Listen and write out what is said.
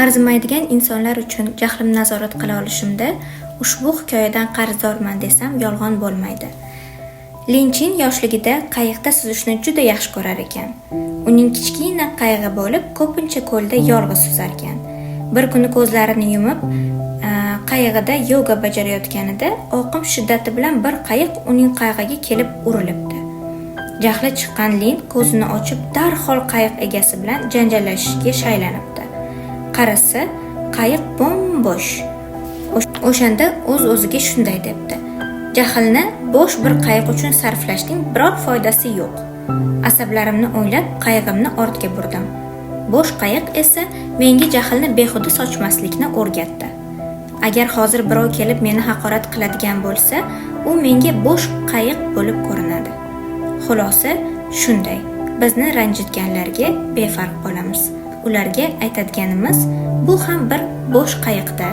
Arzimaydigan insonlar uchun jahlimni nazorat qila olishimda ushbu hikoyadan qarzdorman desam, yolg'on bo'lmaydi. Linchin yoshligida qayiqda suzishni juda yaxshi ko'rar ekan. Uning kichkina qayig'i bo'lib, ko'pincha ko'lda yolg'iz suzarkan. Bir kuni ko'zlarini yumib, qayig'ida yoga bajarayotganida oqim shiddati bilan bir qayiq uning qayig'iga kelib urilibdi. Jahli chiqqan Lin ko'zini ochib, darhol qayiq egasi bilan janjallashishga shaylanibdi. Qarasa, qayiq bo'm-bo'sh. O'shanda o'z-o'ziga shunday debdi: "Jahlni bo'sh bir qayiq uchun sarflashning biror foydasi yo'q. Asablarimni o'nglab, qayig'imni ortga burdim. Bo'sh qayiq esa menga jahlni behuda sochmaslikni o'rgatdi. Agar hozir birov kelib meni haqorat qiladigan bo'lsa, u menga bo'sh qayiq bo'lib ko'rinadi." Xulosa shunday: bizni ranjitganlarga befarq bo'lamiz. Ularga aytadiganimiz: "Bu ham bir bo'sh qayiqda."